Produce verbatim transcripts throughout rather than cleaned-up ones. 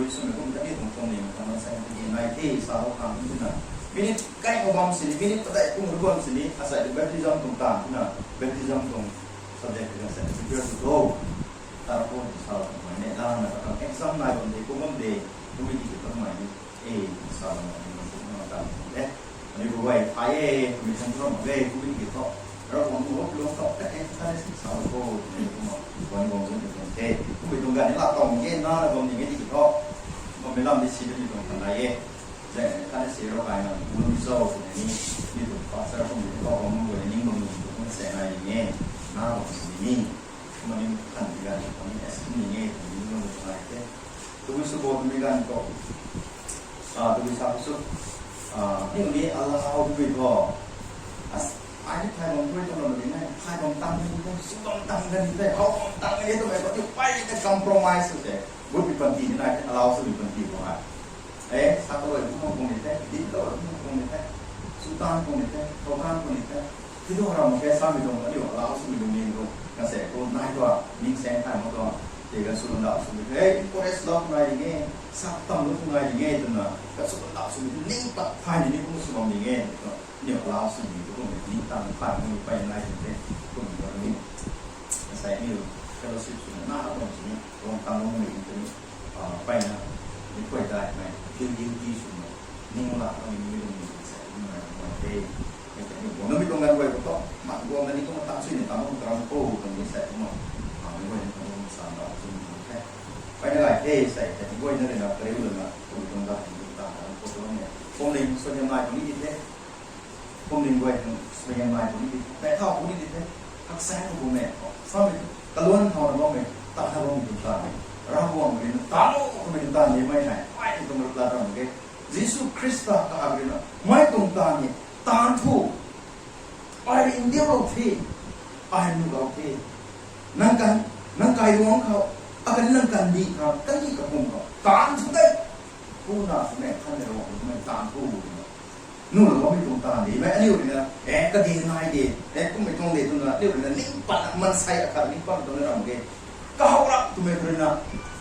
Swmei kum ta ni tuang tuang ni, tuang na sa tiki nai the, sa hou khang tina. Minute kai ko bam sini, minute padeih kum ru bam sini, asai tu baptism tuang tan tina, baptism tuang subject ka sa, prepare tu tho. Tara ko sa hou khang ne, lang na ka exam nai bam de, kum bam de, kum mi ki tu mai ni, e, sa hou khang ni, kum na tan de. Ani bu bai, phai e, kum mi thang thang de, kum mi ki tho. Ravguangc nuh lou tho, ta e, ta ne si sa hou khou, ni kum ma, wan guang zun ni kum the. Kum mi tuang ganv ni la tawng ge, na na bam ni nge di ki tho. Kum mi lam ni si ni tuang tan nai e. Zai, khatni si rou kai na, bun di cho, ni, ni tu pastor kum ni tu bam bam ni, ni bam ni tu kum se nai ni, na bam ni, ni, kum ni kan di gan, kum ni S Q ni ni, ni bam ni nai te. Tu bui sw bo, tu mi gan ko. Ah, tu bui sa bui sw. Ah, ni ni allow tu bui tho. As, ai ni thai bam bui tho lo ni nai, thai bam tang ni tho, sw bam tang ni tho, how bam tang ni tho, mai ko tu pai ni compromise tu te. Bui bui pan ti ni nai, allow sw bui pan ti ko hai. E, sa kaloi kum kum ni the, din kaloi kum kum ni the, sw tan kum ni the, thou tan kum ni the. Ti tu ram ke sa mi dong, aniu allow sw mi dong ni dong, na se ko nai tua, ning seng thai mo tua, te ka sw lou da sw mi the, e, encourage lou nai ding e, sa tam lou nai ding e, twna, ka sw lou da sw mi, ning pat thai ni ni kum sw bam ding e, aniu allow sw mi tu kum ni, ning tan thai mo ni pai nai ding the, kum ni kum ni. Na se aniu fellowship sw na, na ha bam sini, ram tan lou ni, kum ni. Ah, pai na, ni khuay dai mei, feel guilty sw na, ning la, kami ni lung ni, sa, ni mai, mai te, ni te, ni guang na mi tuang gan guay ko to, ma, guang na ni tuang tan sui ni, tan lung taram ko, kami sa, ma, ah, ni guay ni tan lung sa, na, sui ni te. Pai na gay te, sa, te, ni guay na ri na, kariu lana, kami tuang gan, ni tuang tan, ko tuang ni, kum ni, sui ni mai, kami ni te. Kum ling guay tuang sui ni mai kum ni di the, bai thau kum ni di the, haksaeng kum e, samei kaluan thau na bammei, ta na bammei tuang tan e, Ravguangc rui na tan o, kummei tuang tan ni mei nai, ai tuang lat ram ke, Jisu Khrista ta rui na, mei tuang tan ni, tan thu, ai rui ndiu lou the, ai nu lou the, nang kan, nang kai ruang khou, akan nang kan di khou, kan di kapum khou, tan thu de, pu na sw ne, kan ne ruang, mei tan thu, nu lou bammei tuang tan de, mei aniu rui na, e, kadi nai de, e, kummei tuang de twna, aniu rui na, ning pat na, mansei akhat ning pat tuang na ram ke. Kahow rap twmei rui na,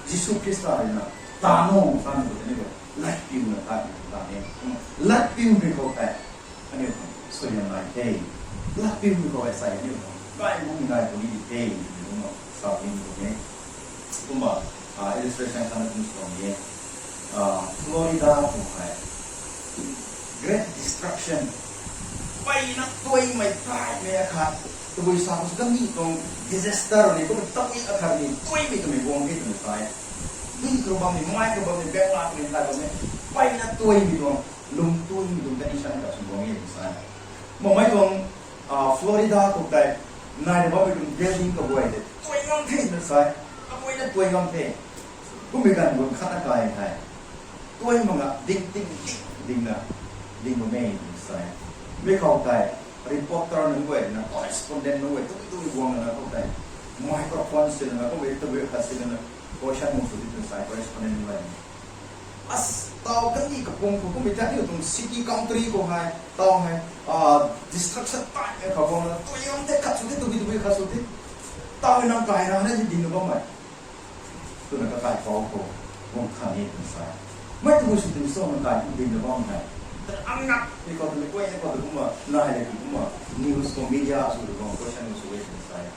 Jisu Khrista rui na, tan o, tan o, aniu rui, lat piu na, tan o, tan e. Lat piu rui khou tei, aniu khang, sui na nai the. Lat piu rui khou, e, sai aniu khang, kai bung nai tu ni di the, aniu khang, sa ni tu ne. Kumna, ah, illustration khat na kum sw ni e. Ah, Florida khou hei, Great Destruction. Pai na tuaimei taimei akhat. Tabui sa khou sw kan ni tuang disaster ni, kum tabui akhat ni, tuaimei twmei guang the twmei sa e. Dui khou bam ni, mai khou bam ni, bek lak ni, tai bam ni. Pai na tuaimei tuang, lung tuaimei tuang condition khat sw guang e twmei sa e. Mamei tuang, ah, Florida khou tei, nai na bammei tuang building kaguay tei, tuai ngam the twmei sa e. Kaguay na tuai ngam the. Kummei ganv guang khat na kai hei. Tuai mak nga ding, ding, ding, ding na, ding bam e twmei sa e. Mi khou tei, reporter nunc guay na, correspondent nunc guay, tu, tu guang na khou tei, microphone sw na, khou mei tabui khat sw na, question mak sw di twmei sa e, correspondent nunc guay na. As, tau kan di kapum khou kummei ta, aniu tuang city country khou hei, tau hei, ah, destruction taimei khou guang na, tuai ngam the khat sw the, tabui, tabui khat sw the. Tau hei nang kai na, na di ding na bammei. Twna kakai pou khou, guang khan e twna sa e. Mei tabui sw twmei sa nang kai ding na bam hei. Twna ang na, ni khou twmei guay, ni khou twmei kumna, nai le kumna, news khou media sw tu guang question sw e twna sa e.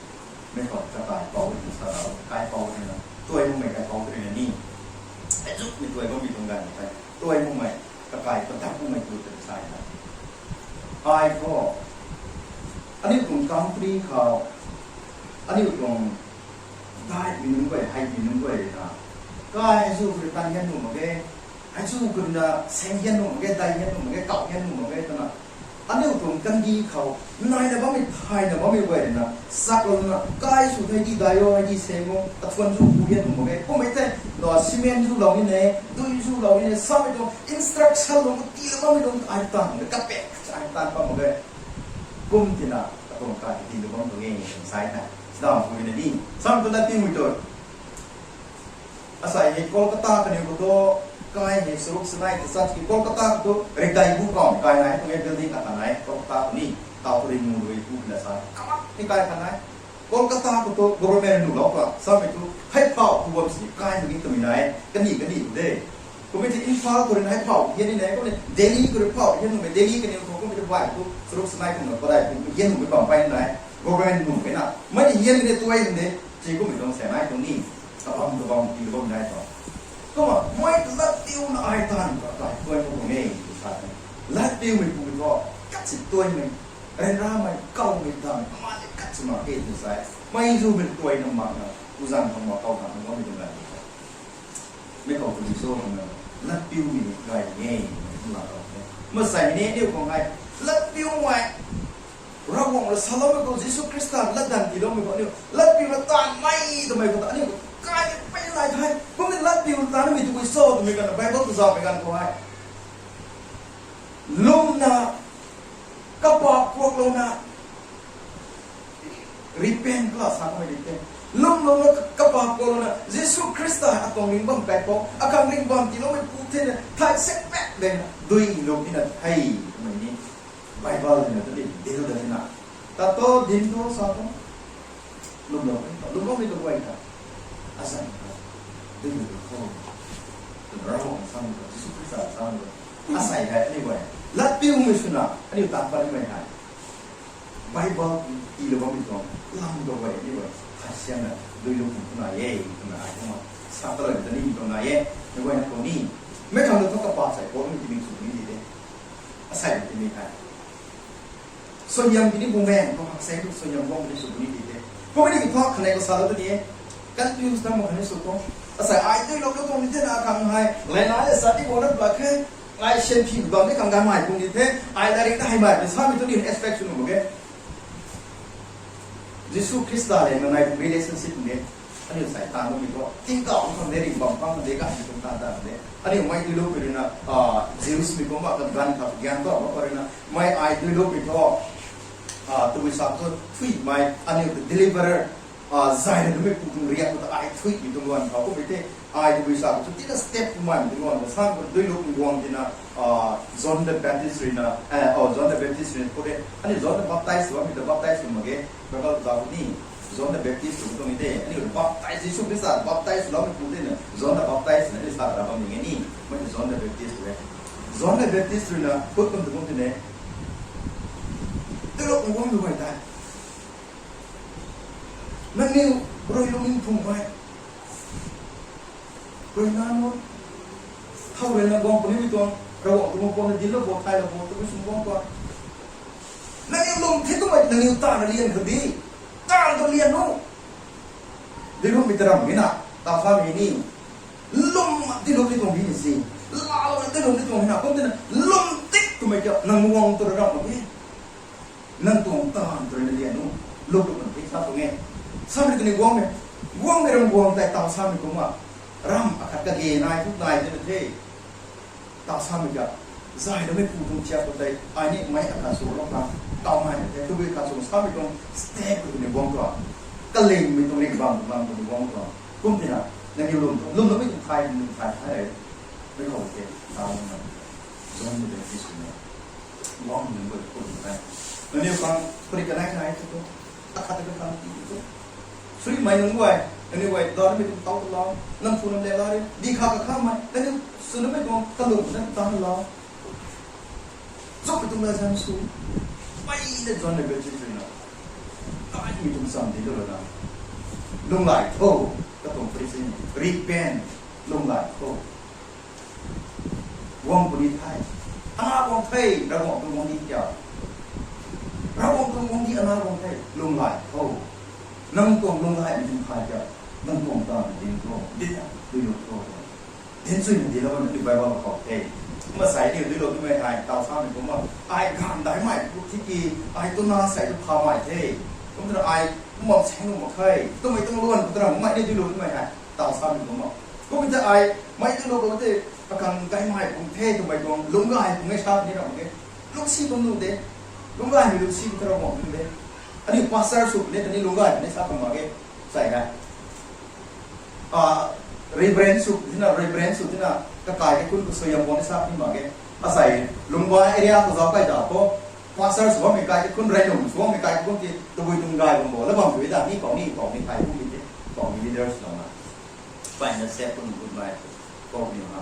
Mei khou kakai pou twna sa e, kakai pou twna, tuai makmei kai pou twna ni. Ai zuk ni tuai bammei tuang ganv tei, tuai makmei, kakai padak makmei tu twna sa e na. Ai khou, aniu tuang country khou, aniu tuang daihmei nunc guay, heimei nunc guay rui na, kai hei zu khou rui tan hian nuh mak ge, hei zu khou rui na seng hian nuh mak ge, dai hian nuh mak ge, kauh hian nuh mak ge twna, aniu tuang kandih khou, nai na bammei, thay na bammei guay rui na, sak lou na, kai sw thei di dai o, hei di seng o, kathuan zu ku hian nuh mak ge, kummei tei, cement zu lou ni ne, dui zu lou ni ne, samei tuang instruction lou, ti lou bammei tuang ai tan, kapek, ai tan bam mak ge. Kum tina, katuang kai ti lou bam tuang e, sa e na, sdam pui na ni, samei tuang na tingmei tu. Asai hei Kolkata kaniw khou tu, kai hei saruk sanai ta chat ki Kolkata khou tu, rikdai bu kam kai nai, tuang e building akhat nai, Kolkata khou ni, tau ring nu rui ku na sa, kamak ni kai khat nai. Kolkata khou tu government nuh lou ka samei tu hei phau tu bam si kai tu ni twmei nai kani kani tu de. Kumei ti Imphal khou rui hei phau hian ni nai kumei Delhi khou rui phau hian nuhmei Delhi kani khou kumei ti bai tu saruk sanai kumna padai tu hian nuhmei bam pai nai government nuh mei na mei ni hian ni tuai ni de. Chi kumei tuang sa nai tu ni kabam kabam ti bam nai tu. Kumna mei latpiuna ai tan ka kai tuai tu mei sa latpiumei pu tu kat si tuaimei ryanramei kaumei tan ama ni kat si mak ke tu sai mei zu mei tuai na mak na uzan khang ma kau khang na mei tu nai tu sai. Mei kau tu ni so na latpiumei ni gay ni e, na kau ne. Masai ni ni khang ai latpiumei Ravguangc rui saloumei khou Jisu Khrista latdanv tiiloumei khou aniu latpiuna taanvmei twmei khou ta aniu kai pei nai the. Kumna latpiuna taanvmei tu gui so twmei kan Bible tu zaumei kan khou hei lwmna kapaap kuaklouna repent la sa kamei di the. Lwmlouna kapaap kuaklouna Jisu Khrista atuang ringbam kai pou akhang ringbam tiiloumei pu thena thai sek pak dena dui lum nina thei twmei ni Bible twna tu di dil da nina. Ta tu din tu sa tu lwmlou lwmloumei tu guay ta azan ta dui lum khou twna Ravguangc sam ta Jisu Khrista sam ta asei hei aniu guay latpiumei swna aniu tan patmei hei Bible tiilou bammei tuang lam tu guay aniu guay khat siamna dui lum khou nai e twna ai kumna sa ta lou ta ni tuang nai e. Mei guayna khou ni mei khang tu thu kapa sai pou ni timik sw ni di de. Asei timik hei suaihiam tini bumaeng khou hak sei tu suaihiam guang ni sw ni di de. Kumei ni ki thu khanei khou salou tu ni e. Confuse na mak khanei sw khou asei ai dui lou ka tuang ni the na khang hei lena le sa ni guang na pla khe. Ai sian phi dam ni khang ganmei pu ni the. Ai lairik na heimei samei tu ni expect sw nu mak ge. Jisu Khrista le na nai relationship ni aniu sai tan mei khou tingkauh khang de ringbam khang de ka ni kum tan tan de aniu mei dui lou pi rui na Jews mei kumna ka gan kha gyan tu ma pa rui na mei ai dui lou pi thu tabui sa tu thuimei aniu ta deliverer zay na mei pu tuang riak khou ta ai thuimei tuang luan khou kumei the. Ai tabui sa khou tu tina step kummei tuang luan khou sa khou dui lou pi guang tina John the Baptist rui na John the Baptist rui na khou de aniu John the Baptist bammei ta baptize kum mak ge. Bible zau ni John the Baptist tu tuang ni de aniu baptize Jisu Khrista baptize loumei pu de na John the Baptist na ni sa ra bam ni ni mei John the Baptist tu e. John the Baptist rui na khut kum tu kum tine dui lou pi guang tu guay ta nangniw rui lungning phung hei rui na nu thau rui na guang puni mi tuang Ravguangc tuang pon na dinlou bo thailou bo tu sw guang tuang nangniw lung the twmei nangniw taanv na lian khou di taanv tu lian nu dui lou mi ta ram mi na ta kha mi ni lum dui lou ni tuang di ni si lalouna dui lou ni tuang na kum tina lum tik twmei kiu nang guang tu ram mak e. Nang tuang taanv tu rui na lian nu lou tu kan the sa tuang e. Samei kani guangmei guangmei ram guang tei taw samei kumna ram akhat kage nai tu nai de na the. Taw samei ka zay loumei pu tuang thiak khou tei ai ni mei akhat sw lou khang taw nai na the tabui khat sw samei tuang step tu ni guang tuang kalingmei tuang ni kabam kabam tu ni guang tuang kum tina nangniw lum lum loumei tuang thay ni thay thay mei khou the taw na John the Baptist na guang nunc guay khun nai nangniw khang pari kanai kanai tu akhat ta khang ti tu suimei nunc guay nangniw guay daw namei tuang taw tu lau nang pu nam le la ri di kha kakhamei nangniw sw namei tuang kalung na tan lau Zauc pi tuang la zan sw mei na John the Baptist rui na kaimei tuang cham di lou na lunghlaic tho katuang pari si repent lunghlaic tho guang puni the ana guang the Ravguangc tuang guang di kiu Ravguangc tuang guang di ana guang the lunghlaic tho nang tuang lunghlaicmei tuang thay kiu nang tuang taanv din tho di dui lou tho Dinc chuina dilou na ni Bible khou the. Kumna sai ni dilou nimei hei taw samei kumna ai ganv daimei pu tiki ai tuna sai tu phamei the. Kumna ai kumna seng mak khe twmei tuang luan pu tana mei ni dilou nimei hei taw samei kumna. Kumna ai mei dilou khou the akhang gaymei pung the twmei tuang lungc gay pung e sa ni ram e. Lungcsi tuang nu de. Lungc gaymei lungcsi pu tana bam tu de. Aniu pastor sw puni tani lungc gay puni sa kum mak e. Sai hei. Reverend sw tina reverend sw tina kakai ke kun khou suaihiam guang ni sa ni mak ge. Asei Lungba area khou zauc kai da khou Pastor sw bammei kai khun, rey nung sw bammei kai khun ti tabui tuang gay bam bo la bam tu da, ni pau ni pau ni kai khun ni te, pau ni leaders lou na. Pai na set khun khun bai, pau ni ha.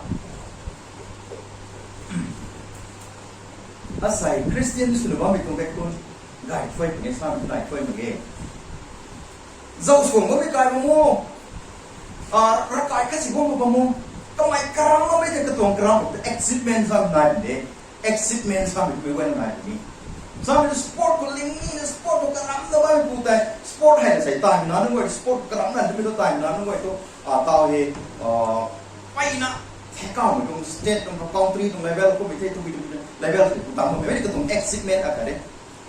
Asei Christian swna bammei tuang kai khun, gay thuai puni sa, gay thuai mak ge. Zau suang bammei kai bam o. Ah, ravkai kasi bam bam o. Kamei karam bammei te katuang karam, achievement sa nai de. Achievement sa mi kumei wan nai ni. Sa mi sport khou ling ni na, sport khou karam na bai pu tei, sport hei na sei tai na nunc guay, sport karam na nunc guay tu tai na nunc guay tu, ah, tau he, ah, pai na, the kau mi tuang state tuang, country tuang level khou mi the, tu mi tuang level khou tang mi, mi katuang achievement a kare.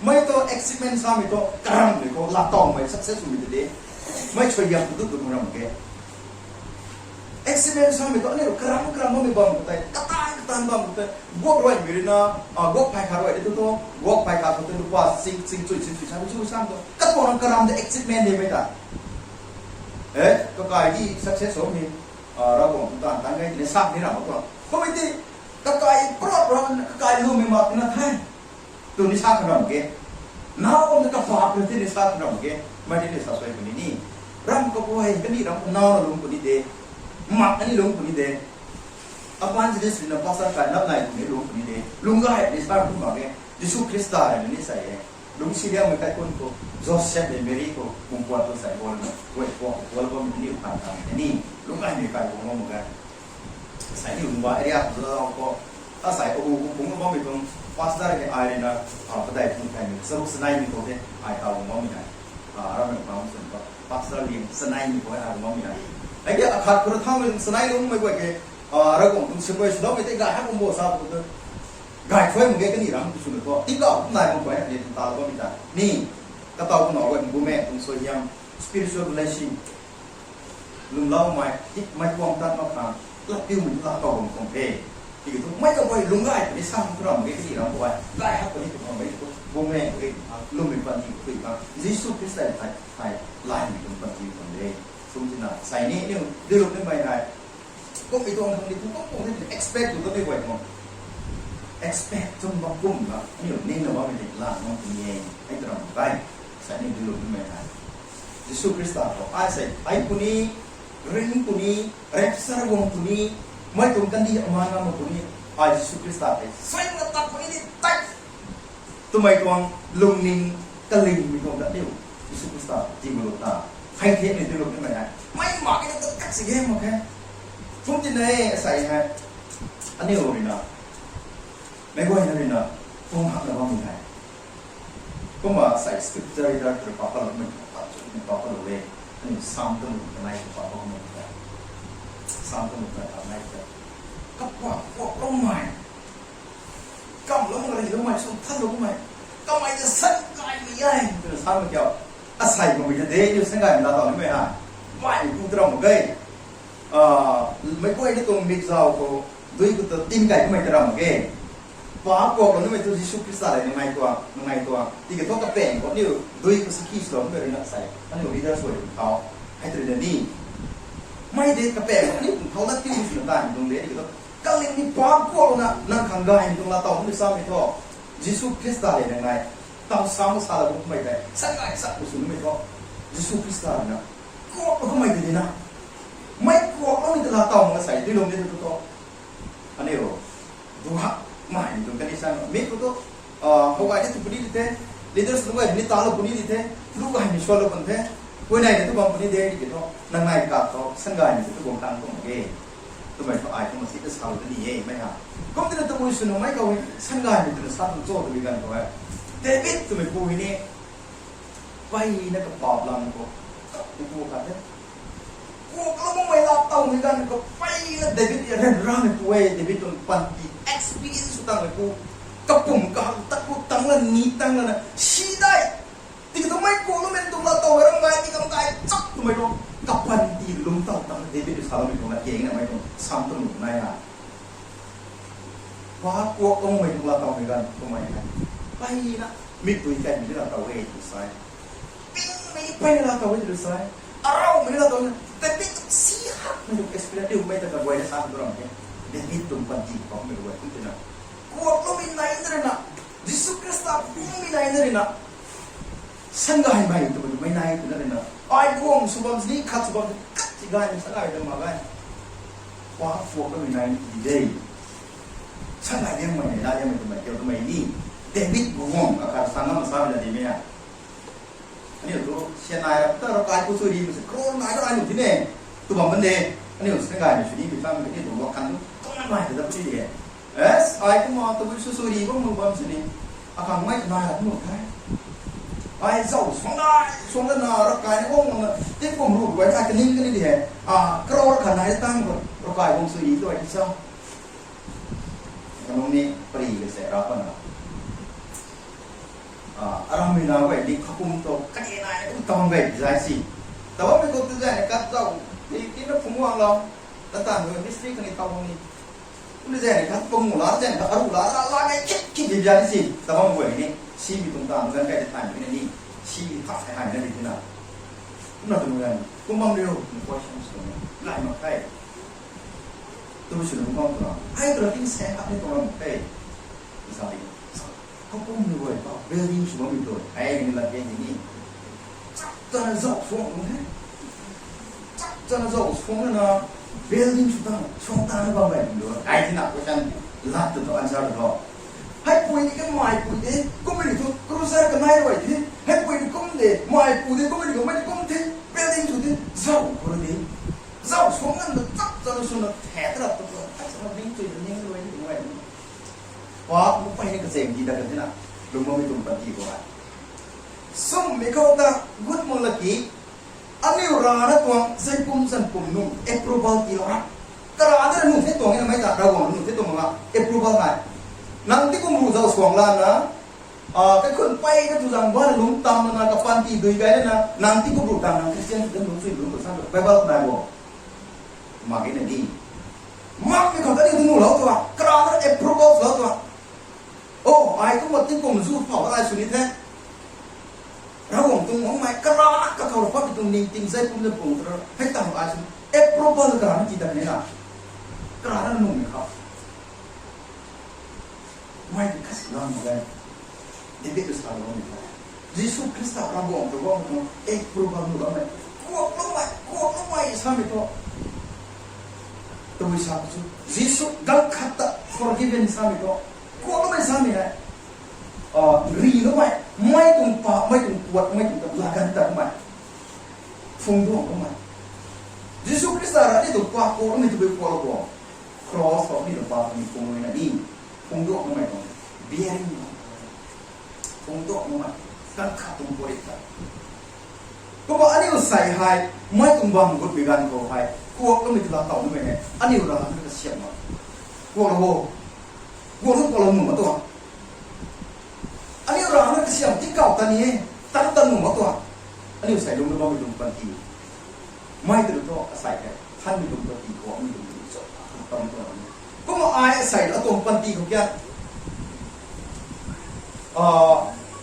Mei tu achievement sa mi tu karam mi khou la tau mei success mi de. Mei choi yam tu tu ram ke. Achievement sa mi tu ani karam karam mi bam khou tei, katan katan bam khou tei. Guak rui mi rui na, ah, guak phai khat rui de tu tu, guak phai khat khou tei lupa sing, sing chui, sing chui, sing chui, sing chui, tu. Katuang karam de achievement de mei ta. Eh, kakai di success ho mi, ah, Ravguangc tuang taanv taanv gay ni sa ni ram tu. Kum ti, kakai prot ram, kakai lu mi mak na the. Tu ni sa kha ram ke. Nau om ta kapa kha ti ni sa kha ram ke. Mei ni sa sui kuni ni. Ram kapu hei kani ram nau na lung kuni de. Mak ani lung kuni de. Apan jidis na pastor kai nap nai kuni lung kuni de. Lung gay ni sa kha ram ke. Jisu Khrista ni sa e. Lung si liang mei kai kun khou, Joseph le Mary khou, mungkua tu sai bol na, wei khou, bol bam ni u kan kan ni, lung ai mei kai bol bam ga. Sai ni lungba area khou zau khou, ta sai khou hu khou pung bam mei tuang, pastor ni ai rui na, ah, padai pung kai mei, saruk sanai mei khou the, ai tau bam mei nai. Ah, ram mei bam sun khou, pastor liang sanai mei khou ai bam mei nai. Ai dia akhat khou thang mei sanai lung mei guay ke, ah, Ravguangc tuang simrui sw dau mei te gay hak bam bo sa khou tu. Gay thuai mak ge kani ram tu sw na thu. Tingkauh nai bam thuai ni ta la bam mei ta. Ni, katau khou na guay bumaengh tuang suaihiam, spiritual blessing. Lwmloumei, hikmei kuang tat mak khang, latpiumei tu latpau bam khang the. Tiki thu, mei ta guay lung gay puni sa khang tu ram ge kani ram khou ai. Gay hak puni tu khang mei tu, bumaengh ge, lwmmei panty khou tui khang. Jisu Khrista thei, thei, laimei tuang panty khang de. Kum tina, sai ni, niu, diluk ni mei hei. Kum i tuang khang ni, kum kum kum ni, expect tu ta mei guay tuang. Expect tuang bam kum na, niu, ning na bammei ni, lan bam kum ni e. Hei tu ram gay, sai ni diluk ni mei hei. Jisu Khrista khou, ai sei, ai puni, ring puni, rapture guang puni, mei tuang kandi aman na ma puni, ai Jisu Khrista tei, sai na tat puni ni, tai. Twmei tuang lungning kalingmei tuang dat niu, Jisu Khrista tiimalu ta. Hei the ni diluk ni mei hei. Mei mak ki na tu kak si ge mak khe. Kum tina e, sai hei. Aniu rui na. Meic guayna rui na, tuang hak na bammei hei. Kumna sai scripture reader rui pa palou mei, pa chu mei pa palou e. Aniu Psalm tuang kanei pa palou mei. Psalm tuang kanei pa nai ta. Kapuak, puak lou mei. Kam lou mei, rey lou mei, sw than lou mei. Kamei ta san gaymei e, twna sa mei kiu. Asei bammei ta de, aniu san gaymei na tau nimei ha. Baihmei pu ta ram mak ge. Ah, meic guayna tuang mikzau khou, dui khou ta tin kai nimei ta ram mak ge. Pa kuaklou nimei tu Jisu Khrista le nangnai tuang, nangnai tuang. Tiki thu kapaeng khou aniu dui khou sakhi swlou nimei rui na sai. Aniu leader sw rui thau. Hei tu rui na ni. Mei de kapaeng khou aniu thau na tiu swna tan tuang de, tiki thu. Kaling ni pa kuaklouna, nang khang gaymei tuang laatow nimei samei thu. Jisu Khrista le nangnai. Tam sam salou kummei tei. San gay sa ku sw nimei thu. Jisu Khrista rui na. Kuaklou kummei tei di na. Mei kuakloumei ta laatow mak sai, dui lum ni tu tu. Aniu, duha, mei ni tuang kani sa, mi tu tu, ah, how gay ni tu puni di the, leaders tu gay ni talou puni di the, lu gay ni swlou pun the, huayney ni tu bam puni de, di ki thu, nangnai kap thu, san gay ni tu bam tang tuang ge. Twmei thu ai kumna si ta salou ta ni e, mei ha. Kum tina tabui sw numei khou, san gay ni tu sa tuang cho twmei ganv khou e. David twmei pu hei ni, pai na kapap lam khou, kap ni pu khat the. Kuaklou makmei laatowmei ganv khou pai na David ryanramei pu e, David tuang panty experience sw tangmei pu. Kapum kahak ta ku tang la ni tang lana si dai. Tiki thu mei kuakloumei tuang laatow ram gay, ti kam gay chak twmei tuang. Kapanty lungctow tang David rui saloumei tuang la keng na mei tuang Psalm tuang nai ha. Pa kuakloumei tuang laatowmei ganv twmei hei. Pai na, mikdui kaimei ni laatow e tw sa e. Pingmei pai na laatow e tw sa e. Araumei ni laatow e. David tuang si hakmei tuang experience diumei ta kaguayna sa tu ram the. David tuang panty khou mei guay kum tina. Kuakloumei nai na rana. Jisu Khrista bungmei nai na rina, sanggaymei twmei mei nai twna rina, ai guang sw bam sini, khat sw bam sini, kat si gay, sangay ta mak gay. Wa puak kamei nai ni de. Sangay liangmei nei, la liangmei twmei, kiu twmei ni. David guang akhat sangam sa mei la di mei a. Aniu tu sian nai rap ta ravkai khou sui ri mei se, crore nai ra aniu ti ne. Tu bam ban de. Aniu sangay ni sini bi tam ni tu wa kan tu, tu na nai ta da pu di de. Yes, ai kumna tabui sw sw ri bam nu bam sini. Akhang mei nai rap nu the. Ai zau suang nai, suang na ravkai ni guang na, tingkum ru guay ai kaning kani di he. A, crore khat nai tang khou, ravkai guang sw ri tu ai ti sa. Kanung ni pari ka se ra pa na. A, aram mi na guay ni kapum tu, kani nai, kum tam gay zai si. Tabam mi khou tu zai ni kat zau, ti, ti na phung wang lo. Tat tan ru, mystery kani tau ni. Kum zai ni kat pung la, zai ni kat aru la, la, la, ngai kit, kit di zai si. Tabam guay ni, si mi tuang tan, gan kai di tan mi ni, si mi tak hai hai na di na. Kum na tu mi gan, kum bam riu, ni questions tu mi, lai mak kai. Tu mi sini kum bam tu na, hai tu na ting se hak ni tuang ram kai. Sa di. Kapum ni guay ta, building sw bam mi tu, ai ni la ke ni ni. Chap chana zau suang tu he. Chap chana zau suang na, building sw ta, suang ta na bam bai tu. Ai ti na question lat tu tu answer tu. Hai pui ni ke mai pui de, kum ni tu, cruiser ka nai bai de. Hai pui ni kum de, mai pui de, kum ni kum, mai ni kum de, building sw de, zau khou de. Zau suang na chap chana sw na, the tra tu tu. Ai chana building sw ni ni bai ni bai. Pa, mukmei ni kacheng di da kan tina, lungmamei tuang panty khou hei. Sumhmei khou ta, gut mak laki, aniu rana tuang, zai pum zan pum nung, approval ti lou ra. Karana nu the tuang na mei ta, Ravguangc nu the tuang na, approval hei. Nang ti kum ru zau suang lana, a, kaikhun pei na tu zang bana lung tam na, kapanty dui gay na, nang ti kum ru tang nang Christian ti lung sui lung tu san, Bible nai bo. Mak ge na di. Makmei khou ta ni tu nu lou tua, karana approval lou tua. O, ai kum mak tingkum zu phau ai sw ni the. Ravguangc tuang makmei karana kakhou pat tuang ningting zai pum zan pum tu ra. Hei tang ai sw. Approval karana ti ta ni na. Karana nungmei khou. Mei ti kasi lang mak e. David tu sa lou ni ta. Jisu Khrista Ravguangc tu bam tu, approval nu bammei. Kuak loumei, kuak loumei samei tu. Tabui sa tu, Jisu ganv khat ta forgiven samei tu. Kuak loumei samei hei. A, ri loumei, mei tuang pa, mei tuang puat, mei tuang ta, lagan ta mei. Phungduang loumei. Jisu Khrista rui ni tu pa kuak loumei tabui kuak lou bo. Cross khou ni tu pa ni phung na ni. Phungduang loumei tuang. Bearing. Phungduang loumei. Ganv khat tuang puat ta. Kumna aniu sei hei, mei tuang bam gut bi ganv khou hei, kuak loumei tu la tau loumei hei, aniu rana kasiam mak. Kuak lou bo. Kuak lou, kuak lou nu mak tua. Aniu rana kasiam ti kau ta ni e, tan tan nu mak tua. Aniu sei lung na bammei tuang panty. Mei tu thu asei hei, thanmei tuang panty, kuakmei tuang panty, chap, tam tua. Kumna ai asei la tuang panty khou kya? A,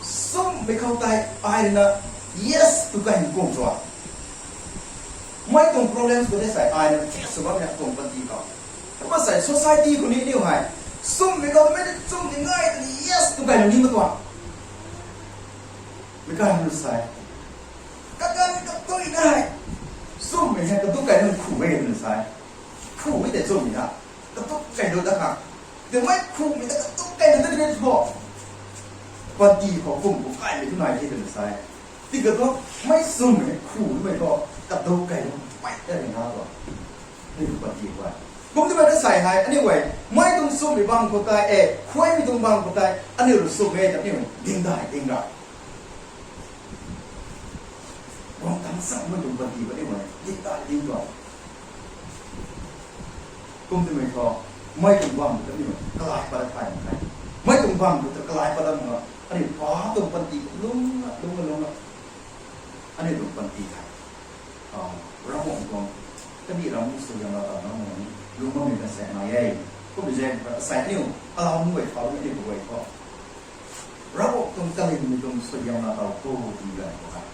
sumhmei khou tei ai na yes tu kai kum tua. Mei tuang problems khou tei sei ai na face sw bammei tuang panty khou. Kumna sei society khou ni niw hei. Sumhmei khou mei ni chum ni ngai ni yes tu kai ni mak tua. Mei kai nu sei. Kaganv katui na hei. Sumhmei hei katu kai nu khu e nu sei. Khu e tei chummei na. Katu kai nu da kha. Tei mei khumei ta katu kai nu da ni thu. Panty khou kum khou kaimei tu nai the tw na sei. Ti katu mei sumhmei khumei thu katu kai nu mei ta ni na tu. Ni panty khou. Kum ti mei ta sei hei, aniu guay, mei tuang sumhmei bam khou tei, e, khuaimei tuang bam khou tei, aniu rui sumhmei ta aniu ding dai ding ra. Guang tang sang mei tuang panty khou aniu guay, ding dai ding ra. Kum ti mei thu, mei tuang bam khou ta aniu, kalai pat thay mak khe. Mei tuang bam khou ta kalai pat mak, aniu pa tuang panty lung, lung, lung, aniu tuang panty hei. A, Ravguangc tuang, kandih ram suaihiam laa taw na mak ni, lungc bammei kan se nai e. Kummei zaeng khou asei aniu, alau nunc guay thau, aniu guay thu. Ravguangc tuang kalimmei tuang suaihiam laa taw khou twmei ganv khou hei.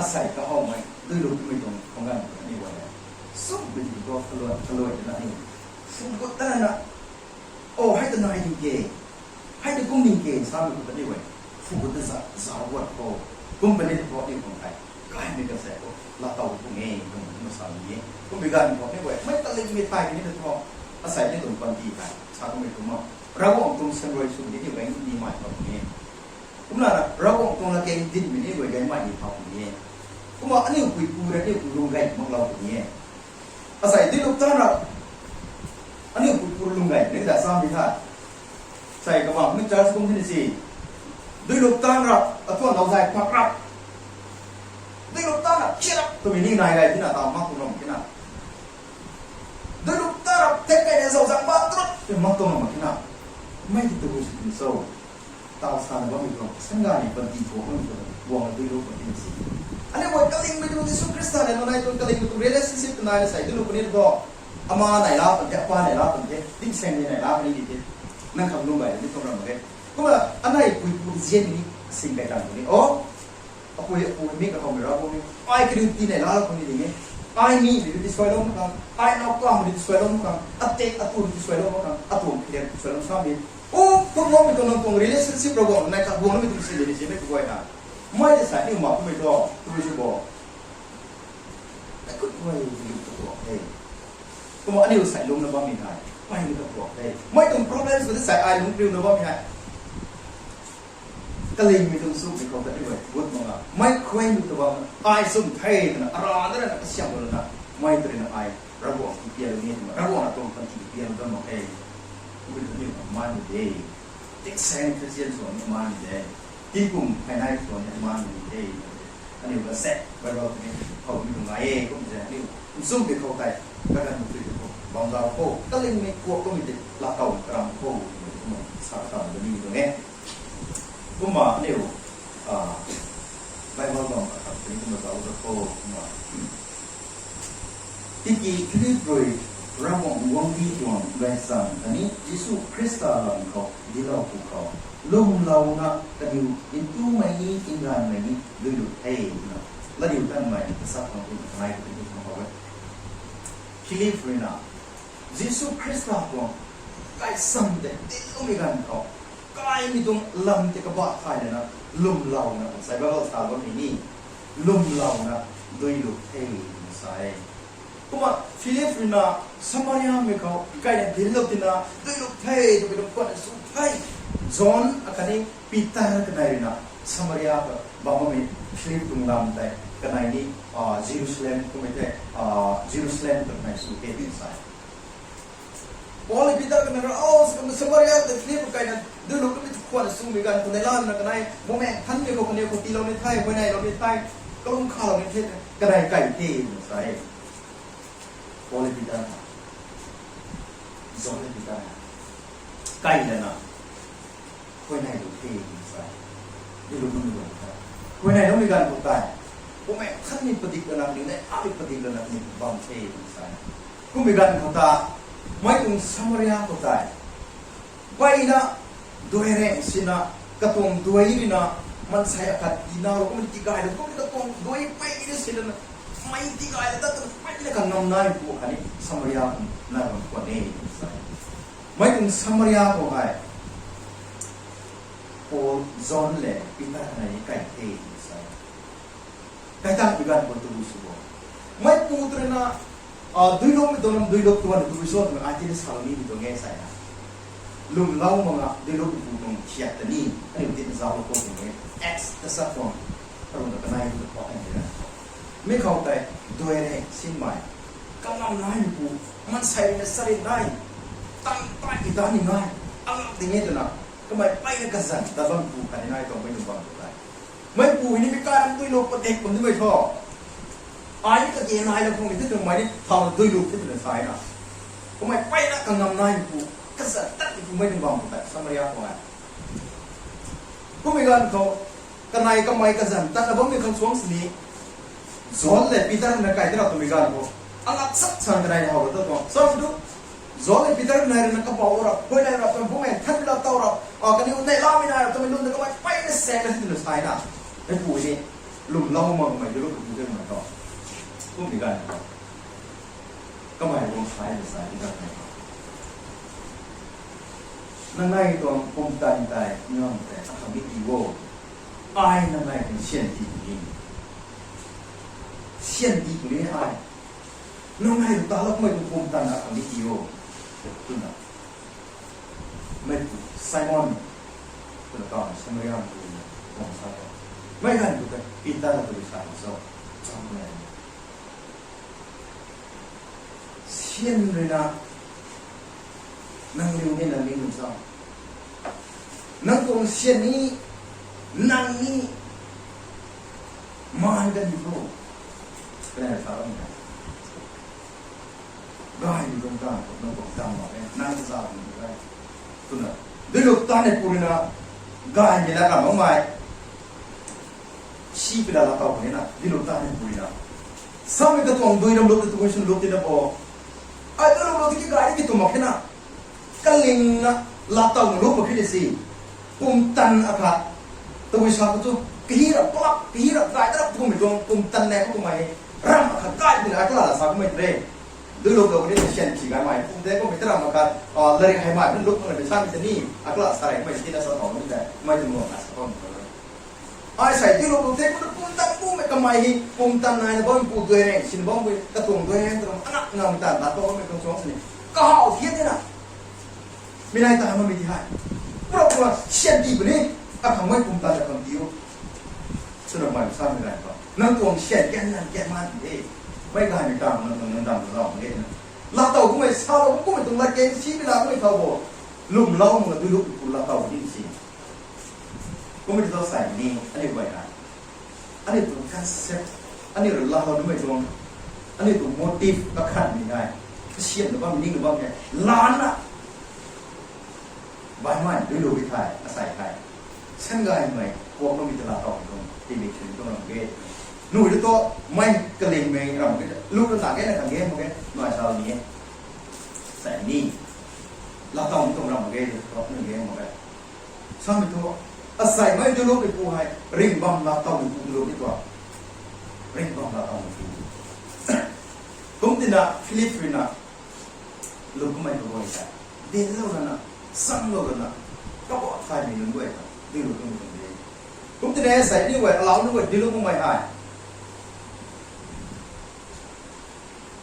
Asei kahawmei, dui lungc twmei tuang khang ganv khou aniu guay hei. Sumhmei ti khou kaluai, kaluai twna aniu. Sum khou tana na. O, hei ta nai ding ke. Hei ni kum ning ke samei khou ta ni we. Fu khou ta za, za wat khou. Kum puni ta khou ni kum kai. Kai ni ka sa khou. La tau kum e, kum kum sa ni e. Kum bi gan khou ni we. Mei ta ling mi thai ni ta khou. Asei ni tum pan di kai. Sa kum e kum ma. Ravguangc tuang siamruai sw ni ni we ni mai khou ni. Kumna na, Ravguangc tuang la keng din mi ni we gan mai ni thau ni e. Kumna aniu pui pu ra ni pu lung gai mak lau ni e. Asei dui luk tan ra. Aniu pui pu lung gai ni da sa mi tha. Sai ka bam mi church kum ni si. Dui luk tan ra, athuan lau zai pak ra. Dui luk tan ra, chia ra, tu mi ni nai gai ni na ta mak tu nom ki na. Dui luk tan ra, tek kai ne zau zang ba trut, tu mak tu nom ki na. Mei ti tu si ni so. Tau sa na bam mi tuang, sangga ni panty tuang bam mi tuang, buang na dui lou panty si. Aniu guay kaling mi tuang Jisu Khrista le, nai tuang kaling mi tuang relationship nai na sai dui lou puni tuang. Ama nai la pan the, apa nai la pan the, dingseng ni nai la pan ni di the. Nang kham lung bai ni tuang ram mak e. Kumna, anei pui pu zian ni, sing kai tang ni. Oh, apui, apui mi ka hau mi ra bo ni. Ai kiri ti nai la pan ni di ni. Ai mi, mi ti suai lou mak khang. Ai nau ka mi ti suai lou mak khang. Atek, atu ti suai lou mak khang. Atu ti suai lou sa mi. O, kum lou mi tuang nang tuang relationship ra bo, nai ka bo mi tuang si ni si mi tu guay na. Mei de sa ni ma kum mi tuang, tu si bo. Ai kut guay ni tu tuang, hey. Kumna aniu sai lung na bam mi hai. Mei ni tu tuang, hey. Mei tuang problems ko de sai ai lung kriu na bam mi hai. Kaling mi tuang suk mi khou ta ni we, gut mak nga. Mei khuay mi tu bam, ai sum thei na, ara na na kasiam na na. Mei tu na ai, Ravguangc ki pian ni, Ravguangc na tuang panty ki pian na bam mak e. Kum tu ni man ni de. Tek sai ni Christian so ni man ni de. Tingkum phai nai so ni man ni de. Aniu ka se, Bible ni, khou mi tuang ngai e, kum se, aniu, nsum bi khou tai, ka kan tu khou, bam zau khou, kaling mi kuak kum mi de, la kau karam khou, kum sa karam de ni tuang e. Kumna aniu, ah, Bible bam ka kan ni kum zau da khou, kumna. Tiki Philip rui Ravguangc guangcdic tuang gaychamv khatni Jisu Khrista lam khou dilou pwkhou, lwmlouna kaniw ntumei ni nganvmei ni duilup the twna, ladiu tanmei kasak khang twna kanei khatni kum how e. Philip rui na, Jisu Khrista tuang gaychamv tei diloumei ganv khou, kaimei tuang lam tei kabah thay lana, lwmlouna, sai Bible style bammei ni, lwmlouna duilup the twna sa e. Kumna Philip rui na Samariamei khou kaina dinclou tina, duilup the twmei tuang khwan sw the. John akhatni Peter kanei rui na Samaria khou bam bammei Philip tuang lam tei kanei ni, ah, Jerusalem kummei the, ah, Jerusalem ta kanei sw the twna sa e. Paul le Peter kanei rui, o, Samaria tei Philip kaina duilup twmei tu khwan swmei ganv khou neihlamei na kanei, Bumaengh Nthanmei khou kaniw khou tiilou ni the, huayneylou ni the, kalum khalou ni the, kanei kai the twna sa e. Paul le Peter, John le Peter, kai lana, huayneylou the twna sa e. Duilup twmei ganv khou, huayneyloumei ganv khou tei, Bumaengh Nthanmei padik lana ni, neihlamei padik lana ni bam the twna sa e. Kummei ganv khou ta, mei tuang Samaria khou tei, mpeyna duai reng sina, katuang duai rui na, maansei akhat tina rou kummei tigaylou, kummei katuang duai mpeyna silana, mei tigaylou ta, mpeyna kangam nai pu khatni Samaria khou nai bam khwan e twna sa e. Mei tuang Samaria khou hei, Paul, John le Peter kanei ni kai the twna sa e. Kai tangmei ganv khou tabui sw bo. Meipu tu rui na, ah, duilummei tuang lam duilup tuang tabui sw twna ai tina salou nimei tuang e sa na. Lwmlou mak nga duilummei pu tuang thiak ta ni, aniu tina zauclou khou tuang e. Acts ta sa tuang, aruna kanei tu khou kan e ra. Mi khou tei, duai reng sinmei, kangam naimeipu, maansei rui na sarin nai, tan tai ta ni nai, angak ding e twna, kamei mpeyna kazanc tat bammeipu khatni nai tuang mei tuang bam tu tei. Meipu hei ni mi kai ram duilup padik bam nimei thu, ai ni kage nailou khang ni the twmei ni thau duilup the twna sa e na. Kamei mpeyna kangam naimeipu, kazanc tatmeipu mei tuang bam tu tei, Samaria khou e. Kummei ganv khou, kanei kamei kazanc tatna bammei khang suang sini, John le Peter na kai tina twmei ganv khou, angak sak san kanei howlou ta tuang. Sa tu, John le Peter nai rui na kabau ra, huayney ra, twmei Bumaengh Nthanmei lat tow ra, a, kaniw neihlamei nai ra, twmei lun ta kamei mpeyna sek na si twna sa e na. Meipu ni, lwmlou mak mei duilup pu twmei thu, kummei ganv khou, kamei guang sa e na sa e Peter nai khou. Nang nai tuang pumtan tei ngam tei akhang ni ti o. Ai nang nai tuang syan ti puni. Syan ti puni ai. Nang nai ta lak mei tuang pumtan akhang ni ti o. Twna. Mei pu Simon. Twna kang Samaria pu tuang sa ta. Mei ganv tu ta Peter na tu sa so. Cham nai. Syan rui na, nang liu ni nang ning sa. Nang tuang syan ni, nang ni, man kan ni bro. Kena sa ram na. Gay ni tuang tan, nang tuang tan ma e, nang sa ni gay. Twna, duiluk tan ni puri na, gay ni la kan bam mai. Si pila la tau ni na, duiluk tan ni puri na. Samei katuang dui ram luk tu swn luk ti na bo. Ai duiluk luk ti ki gay ni ki tu mak khe na. Kaling na la tau na luk mak khe ni si. Pumtan akhat. Tabui sa khou tu, kahi rap, kalap, kahi rap, gay rap, tumei tuang pumtan ne khou tumei. Ram akhat gay ni la, kalala sa kumei tre. Duiluk lou ni syan si gay mai. Pumtan khou mei ram akhat, ah, lari hai mai, luk na sa ni, akala sa rai mei ti na sa tau ni de. Mei tu mo na sa tau ni. Ai sai duiluk lou the, kum pumtan bumei kamei hi, pumtan nai na bam pu dui reng, sin bam pu, katuang dui reng, tuang anak ngam tan, na tuang mei tuang chuang sini. Kahaw thiat ni na. Mi nai ta hamei ti hai. Pura pura syan ti puni, akhang mei pumtan ta khang ti o. Swna mei sa mi rai pa. Nang tuang syan kian nang kian man ti e. Mei gay mi tang nang tuang nang dam lau nge na. La tau kumei sa lou kumei tuang la ken si mi la kumei thau bo. Lwm lau ma duiluk pu la tau ni si. Kumei tu sai ni, aniu guay na. Aniu tuang concept, aniu rui la hou numei tuang, aniu tuang motive kakhan ni nai. Kasiam na bam, ning na bam e. Lana. Baihmei, duiluk thei, asai thei. Syan gaymei, kuak loumei ta la tau tuang, timi chun tuang ram ge. Nui tu tu, mei kalingmei ram ge, lu tu na ge na kan ge, mak ge, nai sa ni e. Sai ni. La tau tuang ram ge, tu tu, nui ge, mak ge. Samei thu, asai mei duiluk pu hei, ringbam la tau pu duiluk ni tua. Ringbam la tau pu. Kum tina Philip rui na, luk kumei kaguay ta. Dinlou lana, sanglou lana, kaguay thaymei nunc guay ta. Duiluk kumei tuang de. Kum tina sai ni guay, alau nunc guay, duiluk kumei hei.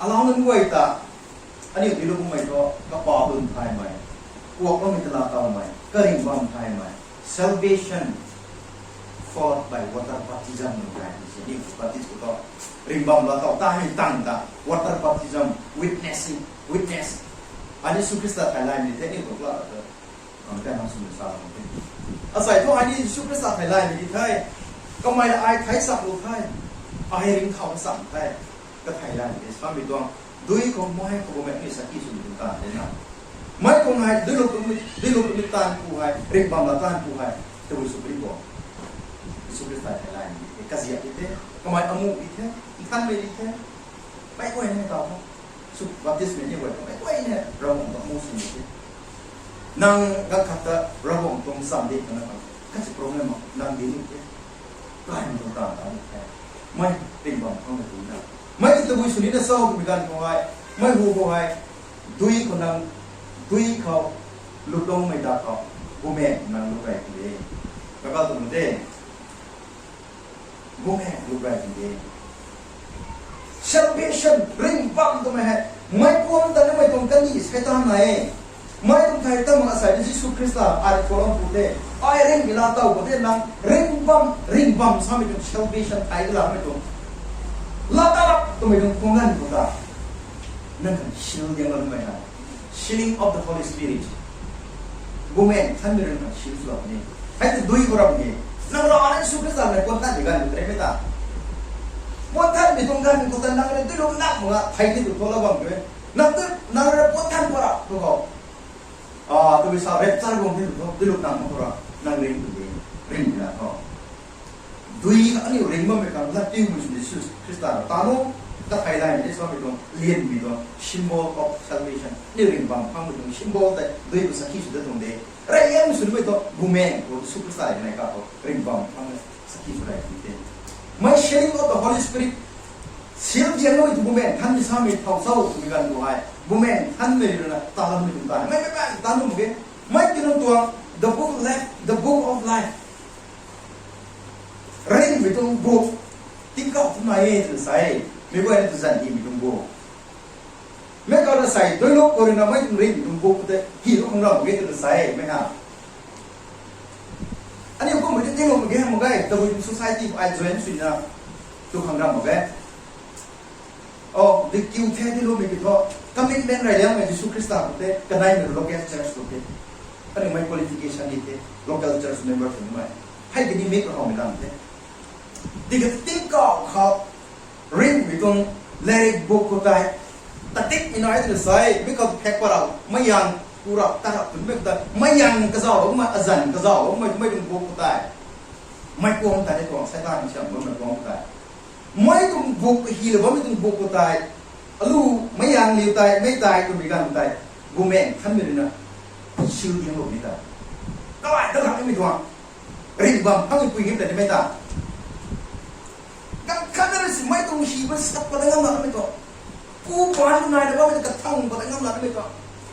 Alau nunc guay ta, aniu duiluk kumei thu, kapa lun thaymei, kuak loumei ta la taumei, karingbam thaymei, salvation followed by water baptism nung kai ni si, aniu baptism khou thu, ringbam la tau, ta hei tang ta, water baptism, witnessing, witness. Ani Jisu Khrista thay laymei the, aniu khou la ta. Kam ta nang swmei sa lam the. Asai thu ai ni Jisu Khrista thay laymei di the. Kamei ai thei sak lu the. Ai ring khou sak the. Ka thay laymei di samei tuang. Dui khou mei khou mei ni sakhi swmei tuang tan de na. Mei khou hei, duiluk tu mi, duiluk tu mi tan pu hei, ringbam la tan pu hei. Tabui sw ri bo. Jisu Khrista thay laymei di the. Kaziap di the. Kamei amu di the. Nthanmei di the. Mei guay ni tau tho. Sw baptism ni guay tho. Mei guay ni Ravguangc tuang amu sw ni the. Nang ga khat ta Ravguangc tuang sam di khana khang. Khat si problem mak, nang di ni the. Kai mi tuang tan ta ni the. Mei ringbam khang na tu na. Mei ti tabui sw ni na sa twmei ganv khou hei. Mei hu khou hei. Dui khou nang, dui khou, lutloumei da khou. Bumaeng nang lu kai ti de. Kakal tu de. Bumaeng lu kai ti de. Salvation, ringbam twmei hei. Mei puam ta ni mei tuang kani Seitaan na e. Mei tuang thei ta mak asai ni Jisu Khrista, ai follow pu the. Ai ringmei la tau pu the nang ringbam, ringbam samei tuang salvation thei la mei tuang. La ta lak twmei tuang khang ngan pu ta. Nang kan seal diang lam mei hei. Sealing of the Holy Spirit. Bumaeng Nthanmei rui na seal sw lak ni. Hei tu dui khou ram ni. Nang rui na Jisu Khrista na puan than di ganv tre mei ta. Puan than di tuang ganv khou ta nang rui duiluk nak mak thei ni tu tho la bam tu e. Nang tu, nang rui puan than khou ra tu khou. Ah, tabui sa rapture guang the tu tho, duiluk nak mak khou ra. Nang ring tu de. Ring na tho. Dui aniu ring bammei khang latpiumei sw Jisu Khrista rui ta nu, ta thei laymei di samei tuang, lianmei tuang, symbol of salvation. Aniu ringbam khang mei tuang symbol tei, dui khou sakhi sw dat tuang de. Rey lianmei sw nimei tuang, Bumaeng khou Jisu Khrista rui nai ka khou, ringbam khang sakhi sw rey tu the. Mei sealing of the Holy Spirit, seal diang nimei tu Bumaeng Nthanmei samei thau sau twmei ganv khou hei, Bumaeng Nthanmei rui na, ta lammei tuang ta, mei mei mei ta nu mak ge, mei ki nunc the book of life, the book of life. Ringmei tuang book, tingkauh tu nai e twna sa e. Meic guayna tu zan himei tuang book. Meic kau na sa e, dui luk khou rui na mei tuang ringmei tuang book tei hi lou khang ram ge twna sa e, mei ha. Aniu kummei tei tingloumei ge mak ge, tabui society ai join swna tu khang ram mak ge. O, di kiu the di lumei ki thu, commitment rey liangmei Jisu Khrista khou tei, kaneimei local church khou tei. Aniu mei qualification ni tei, local church member swmei. Hei kini mei kahaumei lam tei. Di ka tingkauh khou, ringmei tuang, latrik book khou tei. Tatikmei nai twna sa e, mei khou phek pa rau, mei yang, ku rap, ta rap twmei khou tei, mei yang kazauh loumei, azan kazauh loumei, mei tuang book khou tei. Mei kuang tei tuang, Satan siam bammei kuang tei. Mei tuang book, hilou bammei tuang book khou tei. Alu, mei yang liu tei, mei tei, twmei ganv tei. Bumaengh Nthanmei rui na. Seal diangloumei tei. Kalai ta lak nimei tuang. Ringhbam phangmei pui him tei nimei ta. Ganv khat na rui si mei tuang hi ba sap pa da ngam lak nimei tuang. Pu paan nai na bammei ta kathang pa da ngam lak nimei tuang.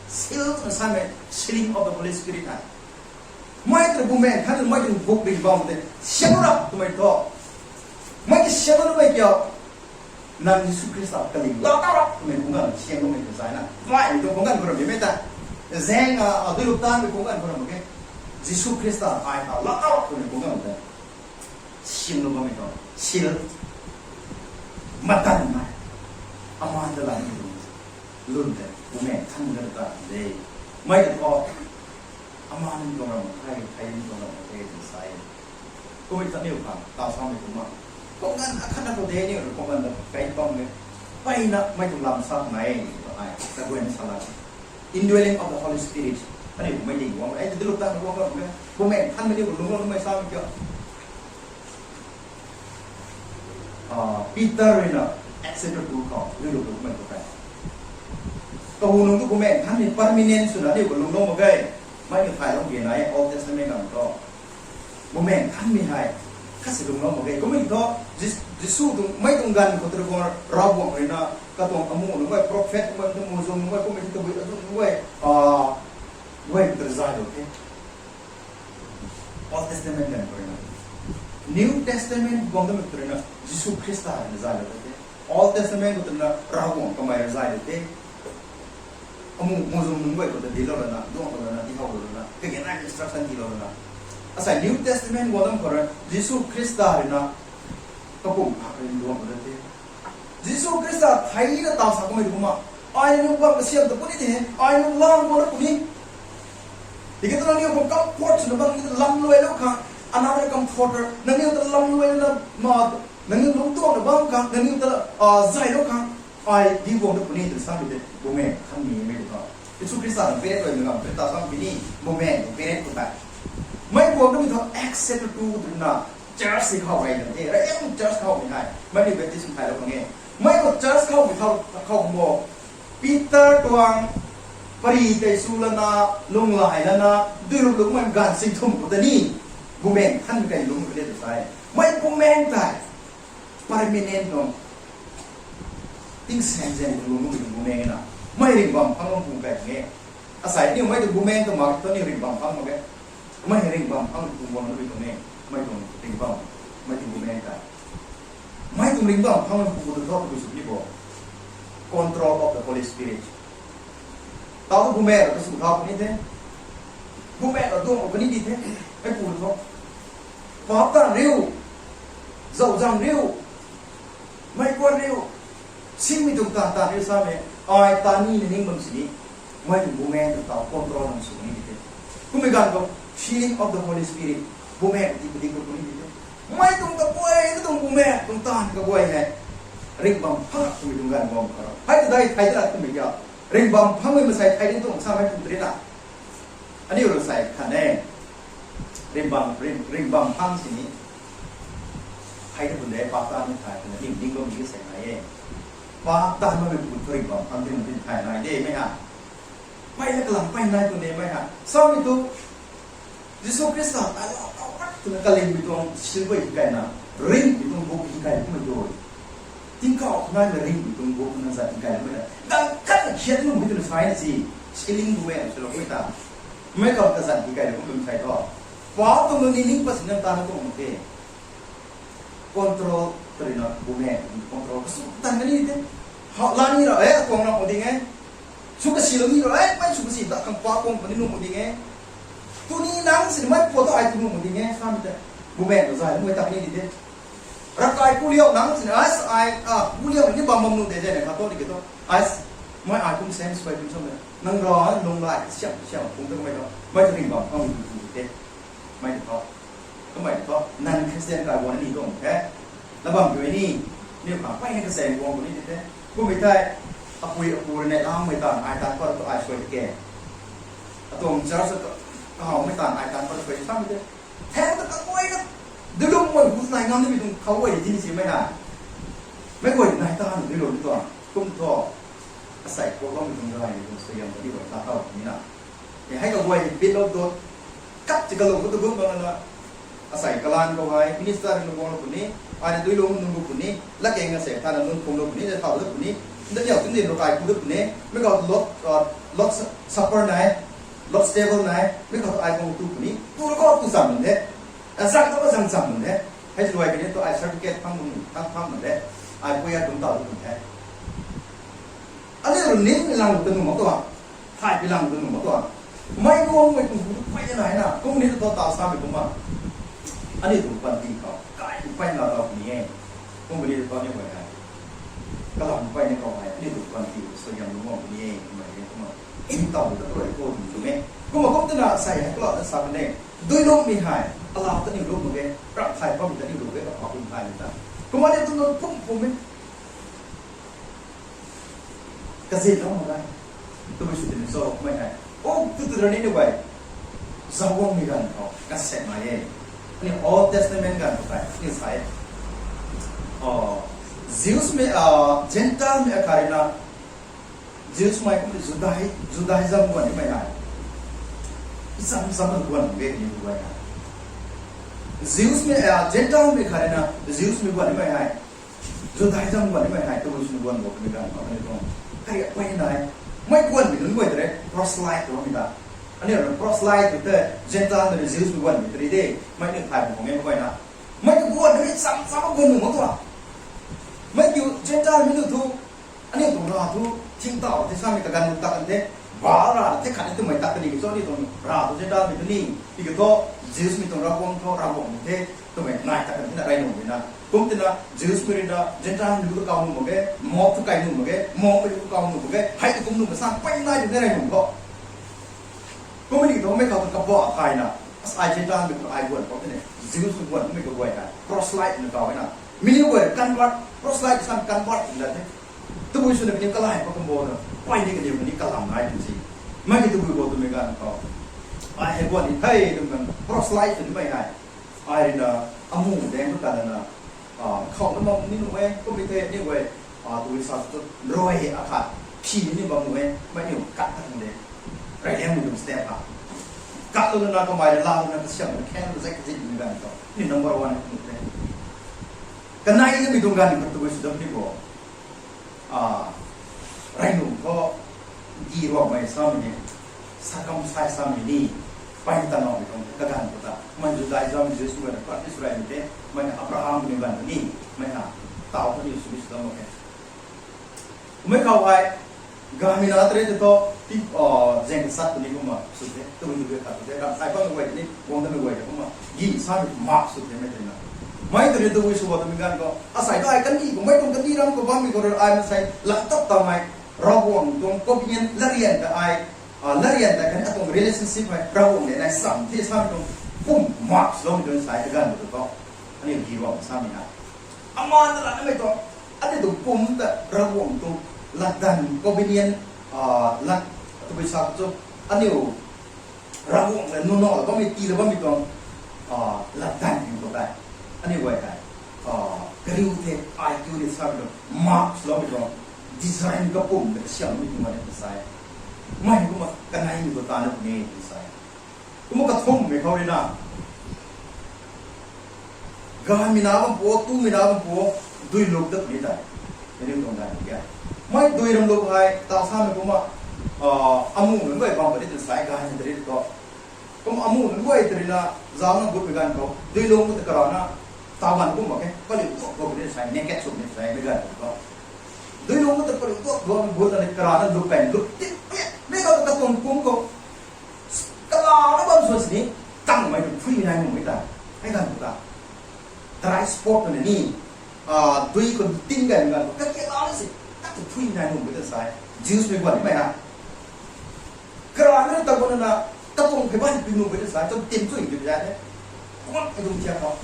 Seal twna samei, sealing of the Holy Spirit hei. Mei ta Bumaengh Nthanmei tuang book ringhbam tei. Siang rap twmei thu. Mei ki siang rap twmei kiu. Nang Jisu Khrista kaling laa ta rap twmei khang ganv siang loumei tu sa na. Vaimei tuang khang ganv khou rammei ta. Zaeng a, a dui luk tanmei khang ganv khou ram mak ge. Jisu Khrista ai ta laa ta rap twmei khang ganv tei. Siang lou bammei tuang. Seal. Matanmei. Amaan ta laimei tuang. Lun tei. Bumaengh Nthanmei ta ta de. Mei ta thu. Amaan tuang ram mak the, thei tuang ram mak the twna sa e. Kummei ta niw khang, taw samei kumna. Khang ganv akhatna khou de niw, khang ganv ta kai bam e. Mpeyna mei tuang lam sa nai, ta ai, ta guayna sa la. Indwelling of the Holy Spirit. Aniu mei ding guang, ai, ta dui luk tanmei guang ram mak ge. Bumaengh Nthanmei niw khou lungclou nimei samei kiu. Ah, Peter rui na, Acts chapter two khou, dui luk lukmei khou tei. Kahu nunc tu Bumaengh Nthanmei permanent swna aniu khou lungclou mak ge. Mei ni thaylou ge nai, Old Testament ganv khou. Bumaengh Nthanmei hei, khat si lungclou mak ge. Kummei thu, Jis-, Jisu tuang, mei tuang ganv khou tei guang Ravguangc rui na, katuang amu nunc guay, prophet nunc guay, tu muhzwng nunc guay, kummei tu tabui azuh nunc guay, ah, guay ta zaylou the. Old Testament ganv khou rui na. New Testament guang tamei khou rui na, Jisu Khrista rui na zaylou the. Old Testament khou tei na, Ravguangc kamei rui zaylou the. Amu, muhzwng nunc guay khou ta dinclou lana, duanglou lana, tihoulou lana, kage na instruction tiilou lana. Asei New Testament guang tam khou rui, Jisu Khrista rui na, kapumc phak rui duanglou lana the. Jisu Khrista thei na taw sa kamei tu kumna. Ai nunc bam kasiam ta puni the, ai nunc lang guang na puni. Tiki ta nangniw khou comfort swna bam ni ta lamluailou khang, another comforter, nangniw ta lamluaina ma, nangniw lungctuang na bam khang, nangniw ta, ah, zaylou khang, ai di guang na puni twna samei tei, Bumaengh Nthanmei mei tu tho. Jisu Khrista na period rui na ngam, Khrista sam puni, Bumaengh period khou tei. Mei guang na mei tho, Acts chapter two khou tei na, church si khou gay na the, rayang church khou mei hei, mei ni baptism thaylou khang e. Mei khou church khou mei khou, khou mo, Peter tuang, pari tei su lana, lunglai lana, dui luk lukmei ganv sing thumh khou ta ni, Bumaengh Nthanmei kai lungc khou le tu sa e. Mei Bumaengh tei, permanent tuang, tingsaengzaeng tuang lungc khou tuang Bumaengh e na. Mei ringhbam phang lungc khou kai e. Asei niw mei tuang Bumaengh tu mak thu niw ringhbam phang mak ge. Mei ringhbam phang khou guang na mei tuang e. Mei tuang ringhbam, mei tuang Bumaengh tei. Mei tuang ringhbam phang khou tu thu tabui sw ni bo. Control of the Holy Spirit. Taw tu Bumaengh ta sw thau puni the. Bumaengh ta duang puni di the. Mei pu thu. Paap taanv riu. Zauczang riu. Mei kuan riu. Simei tuang taanv taanv riu samei. Ai ta ni na ning bam sini. Mei tuang Bumaengh ta taw control nam sw puni di the. Kummei ganv khou, sealing of the Holy Spirit. Bumaengh ti puni khou puni di the. Mei tuang kaguay, mei tuang Bumaengh tuang taanv kaguay hei. Ringhbam phang kummei tuang ganv guang khou. Hei ta dai thei ta kummei kiu. Ringhbam phangmei masei thei ni tuang samei pu tei na. Aniu rui sa khat e. Ringhbam, ring, ringhbam phang sini. Hei ta pun de, paap taanv mei thei, pun ning ning bam ni sa nai e. Paap taanv mei pun thu ringhbam phang tin tin thei nai de, mei ha. Mpeyna kalam pey nai tu ne, mei ha. Samei tu, Jisu Khrista, ai lau kau pat twna kalimmei tuang silver kaina, ringmei tuang book hi kai kummei tu. Tingkauh naimei ringmei tuang book na zat hi kai kummei ta. Ganv khat na khiat nuhmei twna sa na si, sealing Bumaengh swlou kummei ta. Mei kau kazanc ki kai lou kum sai tho. Pa tuang ni ning pa sin nang ta na tuang mak the. Control tari na bumaeng control kasu tan kani the. Ha la ni ra e tuang na ko ding e. Su kasi lou ni ra e, mei su kasi ta kang pa tuang pa ni nu ko ding e. Tu ni nang sin mei photo ai tu nu ko ding e. Sam te. Bumaeng tu zai mei ta ni di the. Rak ai ku liau nang sin ai ai a ku liau ni bam bam nu de de na ka to di ke to. Ai mei ai kum sen sui kum sam. Nang ra lung lai siam siam kum ta mei to. Mei tu ring bam ang tu tu de. Mei tu to. Kamei tu to. Nan Christian kai wan ni tuang the. La bam tu ni. Ni pa pai ni ka sen wan ni de. Kum mei tai. Apui apu ne lang mei tan ai tan pa tu ai sui ke. Atuang church tu kahawmei tan ai tan pa sui sam de. Theng ta kaguay na, duilung guay hu nai ngam nimei tuang khou guay di tini si mei na. Mei guay nai ta na duilung ni tuang kum thu. Asei kuak bammei tuang rai ni tuang suaihiam ta ni guay ta tau ni na. E hei kaguay bit lou tu. Kap ti kalung khou tu bum bam na. Asei kalan khou hei minister ni guang lou puni. Ai ni duilung nung lou puni. Lakeng asei thana nung khum lou puni. Thau lou puni. Nda niau tu ni lou kai ku lou puni. Mei kau lot, lot supper nai. Lot stable nai, mei khat ai kong tu puni, tu lou kau tu zam mun de. Zang tu zang zam mun de. Hei tu ai kini tu ai certificate phang mun, phang phang mun de. Ai pui a tum tau tu de. Ani rui ning lang tu nu ma tu a. Thai pi lang tu nu ma tu a. Mei kong mei kong tu pai na na. Kong ni tu tau sa mei kong ma. Ani tu pan ti kau. Kai tu pai na tau ni e. Kong ni tu tau ni pai na. Kalam pai ni kau hai. Ani tu pan ti suaihiam lu mo ni e. Mei ni tu ma. Ntau ta rui ko ding tu e. Kumna kum twna sai hei kula ta sa kan e. Duilungmei hei, alau ta ni lu mak ge, ram thai bam ta ni lu ge, ka pa kum thai ta. Kumna ni tu nunc pum pum e. Kazin lou mak ge. Tabui sw tini so mei hei. O, tu tu rani ni guay. Zauangmei ganv khou, kasek mai e. Ani Old Testament ganv khou tei, ni sai. O, Jews mei, ah, Gentile mei akhat rui na, Jews mei kum Judai-, Judaism guan ni mei hei. Isam sam na guan ge ni guay hei. Jews mei, ah, Gentile mei khat rui na Jews mei guan ni mei hei. Judaism guan ni mei hei, tabui sw guan bo kami ganv khou ni tuang. Kari apai nai. Mei guanmei nunc guay tei proselyte tu mi ta. Ani rui proselyte tu te Gentile mei Jews mei guanmei tei de. Mei ni thai bu khou nge guay na. Mei tu guan ni sam sam guan nu ma tua. Mei kiu Gentile mei nu thu. Aniu tuang ra thu, thingtau the samei kaganv tak kan the, ba ra the khat ni twmei tak kan ni ki cho ni tuang ra thu Gentile mei tu ni, tiki thu, Jews mei tuang Ravguangc thu, Ravguangc mei the, twmei nai tak kan the na rai nuh mei na. Kum tina, Jews mei rui na, Gentile mei tu kau nuh mak ge, mob thu kai nuh mak ge, mob mei tu kau nuh mak ge, hei tu kum nuh mak san, pai nai tu the rai nuh thu. Kum ni thu mei kau tu kaba thai na, as ai Gentile mei tu ai guan khou the ne, Jews mei guan mei kaguay hei, proselyte na kau na, mei ni guay convert, proselyte san convert na the. Tabui swna kaniw kalai pa kumbo na, pai ni kaniw kani kalam nai tu si. Mei ki tabui bo twmei ganv khou. Ai hei guan ni thei twmei ganv, proselyte twmei hei. Ai rui na, amu deng tu ta na, ah, khou na bam ni nuh e, kum ni the ni guay, ah, tabui sa tu, rui akhat, phi ni bam nuh e, mei ni kat ta de. Rui liang mei tu step ha. Kat tu na kamei rui la na kasiam na khen na zek zin ni ganv khou. Ni number one ni the. Kanei ni mei tuang ganv khou tabui sw dam ni bo. Ah, rey nunc khou, gi ruangmei samei ni, circumcise samei ni, pai ta naumei tuang kaganv khou ta, mei Judaism, Jews mei na practice rey ni the, mei na Abraham ni ganv ni, mei na, tau khou ni sw ni sw ta mak khe. Mei khou hei, gaymei na tare te thu, ti, ah, zeng kasat tu ni kumna sw the, tabui tabui khat tu the, ram thai bam guay ni, guang ta mei guay kumna, gi samei mak sw the mei tei na. Mei tei ni tabui sw ba twmei ganv khou, asei tu ai kandih khou, mei tuang kandih ram khou bammei khou rui ai masei, lat tap tamei, Ravguangc tuang covenant, larian ta ai, ah, larian ta khatni atuang relationship hei, Ravguangc le nai sam the samei tuang, pum mak swloumei tuang sai kaganv khou tu thu. Aniu gi ruang samei na. Aman na lat namei tuang, aniu tuang pum ta Ravguangc tuang, latdanv covenant, ah, lat, tabui sa tu, aniu, Ravguangc le nunc na la bammei, tii la bammei tuang, ah, latdanv ni khou tei. Aniu guay tei, ah, kariu the, ai kiu ni sa tu, mak swloumei tuang, design kapum ta kasiamhmei tuang aniu ta sai. Mei kumna kanei ni khou ta na puni ni sai. Kumna kathumhmei khou rui na. Gaymei na bam pu, tumei na bam pu, dui luk dat ni tei. Kaniw tuang ganv kha. Mei dui ram luk hei, ta samei kumna, ah, amu nunc guay bam puni tw sai gaymei tari tu. Kum amu nunc guay tei rui na, zauc na gut mei ganv khou, duilung khou ta karana, taw ganv kum mak khe, paliu duak duak ni sai, naked sw ni sai, mei ganv khou. Duilung khou ta paliu duak duak ni gut na ni karana, lup kai, lup tip, mei ganv khou ta kum kum khou, karana bam sw sini, tangmei tu phui nai mumei ta, mei ganv khou ta. Dry spot na ni, dui khou tin ganv ganv khou, kakia la si, tak tu phui nai mumei ta sai, Jews mei guan ni mei ha. Karana ta kum na, ta kum phey ban pui mumei ta sai, tam tin chui tu za the. Kuang e dum thiak khou.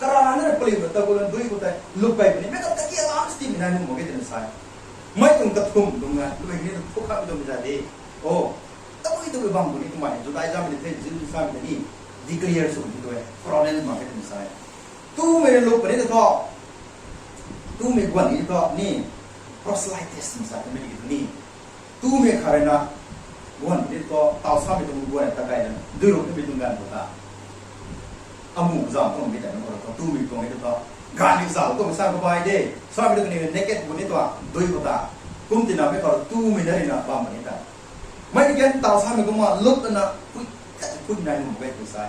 Karana paliu ta kum na dui khou tei, lup kai puni, mei ganv kakia la si tin nai mumei ta sai. Mei tuang kathum tuang na, lup kai ni tu phuk khat tuang za de. O, tabui tu bam puni, kamei, Judaism ni the, Judaism ni, declare sw ni tu e, problem mak khe tu sai. Tumei rui lup puni tu thu, tumei guan ni thu ni, proselytes ni sa tumei ni tu ni. Tumei khat rui na, guan ni thu, taw samei tuang guan ta kai na, dui lup ni mi tuang ganv khou ta. Amu zauc tuang mi ta na khou thu, tumei tuang ni thu, ganv ni zauc tuang sa kabai de, samei tu kaniw naked guan ni thu, dui khou ta. Kum tina mei khou tumei na rui na bam puni ta. Mei ti gan taw samei kumna, lup na, pui, kat pui nai mumei tu sai.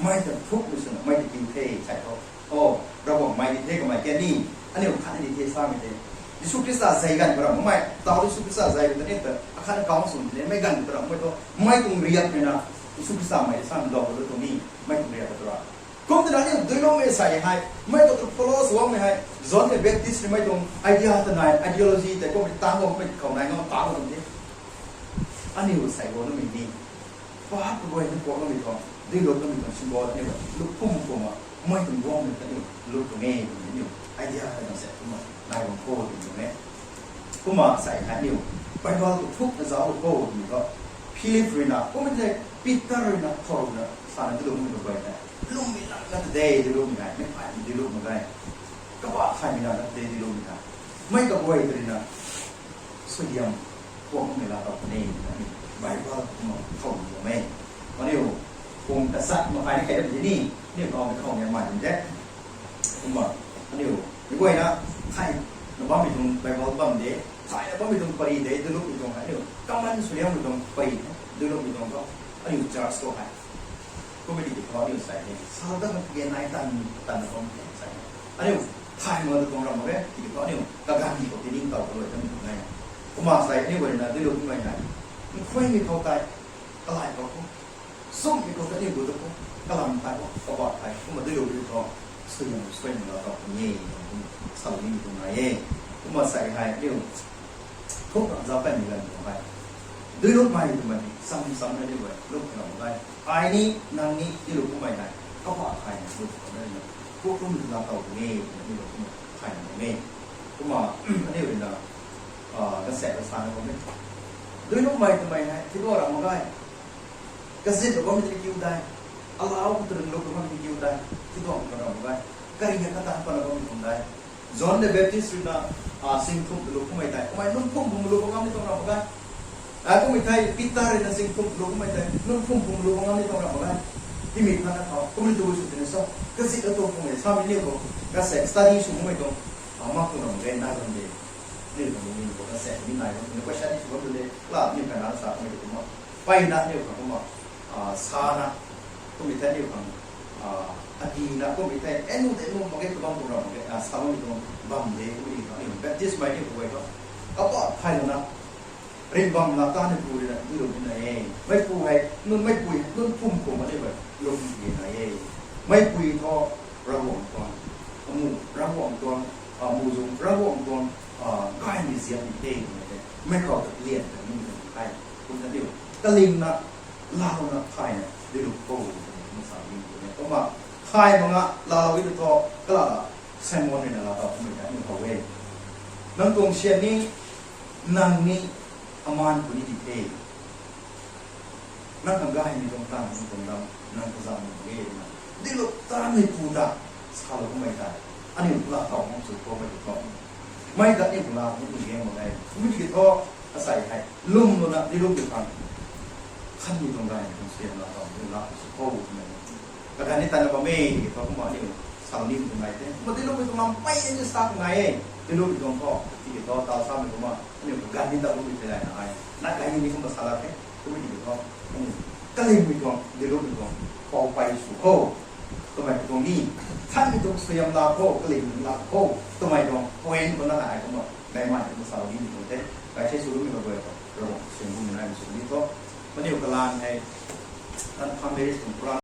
Mei ta phukmei swna, mei ta kiu the, sai thu. O, Ravguangc mei di the kamei kan ni, aniu khat ni di the samei the. Jisu Khrista zay ganv khou ramh mei, taw Jisu Khrista zay ganv ta ni ta, akhat kau sw ni, mei ganv khou ramh mei thu, mei tuang riak mei na, Jisu Khrista mei samei dau khou tu ni, mei tuang riak khou tu ra. Kum tina aniu duiloumei sai hei, mei khou tu follow sw bammei hei, John the Baptist ni mei tuang idea ta nai, ideology tei kummei tang bammei khou nai ngam tang bam the. Aniu sai guang namei ni, paap kaguay ni kuak namei tuang, duiloumei tuang symbol aniu, lup kum kum a, mei tuang guangmei ta aniu, lup tuang e, aniu, idea ta nai se, kumna, nai bam khou tuang e. Kumna sai hei aniu, Bible khou thuk na zauc khou twmei thu, Philip rui na, kummei thei Peter rui na, khou rui na, sana duiloumei tuang guay tei, lwmmei lat na ta de duiloumei hei, mei phay duiloumei gay. Kabah thaymei lat na ta de duiloumei hei. Mei kaguay tei rui na, suaihiam kuakmei laa taw puni, Bible kumna khou ni bam e. Aniu, pung kasat makai ni kai dam di ni, aniu khou ni khou ni mai dam de. Kumna, aniu, mi guayna, thay na bammei tuang Bible bam de, thay na bammei tuang pary de, duiloumei tuang aniu, common suaihiammei tuang pary, duiloumei tuang khou, aniu church khou hei. Kummei tiki thu aniu sai ni, sa dat na kage nai tan, tan na bam the sai. Aniu, thay mak tu tuang ramh mak e, tiki thu aniu, kaganv ni khou tining taw kalui tamei tuang e. Kumna sai aniu guayna duilou kummei nai. Nkhuaymei khou tei, kalai khou khou. Summei khou tei aniu gu tu khou, kalam thay khou, kabah thay, kumna duilou ri khou. Suaihiam, suaihiam laa taw puni e, kumna salou ni tuang nai e. Kumna sai hei, aniu, thuk na zauc kanmei ganv khou hei. Duiloumei twmei ni, sam sam na aniu guay, luk ram gay. Ai ni, nang ni, duilou kummei hei, kabah thay na, luk ram na, kuak kum laa taw puni e, twna duilou kummei thay na bam e. Kumna, aniu rui na, ah, kasaek kasa na bam e. Duiloumei twmei hei, thidua ram gay. Kazit lou bammei tei kiu dai. Alau khou tu rui lou bammei tei kiu dai. Thidua ram gay. Kari na kata pana bammei tuang dai. John the Baptist rui na, ah, singthumh lou kummei tei, kummei nunc phum phum lou bam ngam ni tuang ram gay. Ah, kummei thei Peter rui na singthumh lou kummei tei, nunc phum phum lou bam ngam ni tuang ram gay. Timik na na khou, kummei tu sw tina sa, kazit lou tuang kummei samei ni khou, kasaek study sw kummei tuang, ah, mak tuang ram gay na ram de. Ni khou ni khou kasaek ni nai ram, ni question ni sw bam tu de, la ni kana sa kummei tu kumna. Pai na ni khou kumna, ah, sa na, kummei thei ni khang, ah, adi na, kummei thei, anu de nu mak ge kabam tuang ram mak ge, ah, sa bam tuang bam de, kummei ni khou ni Baptist mei ni khou guay khou. Kabah thay lou na, ringbam na ta ni pu rui na, duilou ni na e. Meipu hei, nunc meipui hei, nunc phum phum ma ni guay, lou ni na e. Meipui thu, Ravguangc tuang, amu, Ravguangc tuang, ah, mu zung, Ravguangc tuang, ah, gaymei ziap ni the, mei khou ta lian ta ni tuang the. Kum ta diu, kalingna, launa, thayna, duilou khou, twna sa ni tuang e. Kumna, thay mak nga, laalou e tu thu, kala, Simon rui na laa taw kummei ta ni how e. Nang tuang sian ni, nang ni, aman puni di the. Nang khang gaymei tuang tan, nang tuang dam, nang kazauh mak ge na. Duilou tanmei pu ta, salou kummei ta. Aniu laa taw mak sw khou mei tu thu. Mei ta aniu laa mak ni ge mak ge. Kummei tiki thu, asei hei, lwmlouna duilou kiu khang. Khanmei tuang gaymei tuang sian laa taw, aniu laa sw khou mei. Kaganv ni tan na bam e, tiki thu kumna aniu, salou ni tuang nai the. Kumna duiloumei tuang lam pey aniu sa tuang nai e. Duiloumei tuang thu, tiki thu, taw samei kumna, aniu kaganv ni ta kummei thei lai na ai. Na gaymei ni kumna sa lak the, kummei tiki thu, aniu, Kalimei tuang, dilummei tuang, pou pey sw kho. Twmei tuang ni, thanmei tuang suaihiam laa kho, kalimei laa kho. Twmei tuang point khou na ai kumna, gaymei kumna sa di tuang the. Kai se sw lumei kaguay khou, Ravguangc sw bumei nai sw di tho. Maniw kalan hei, tan foundation program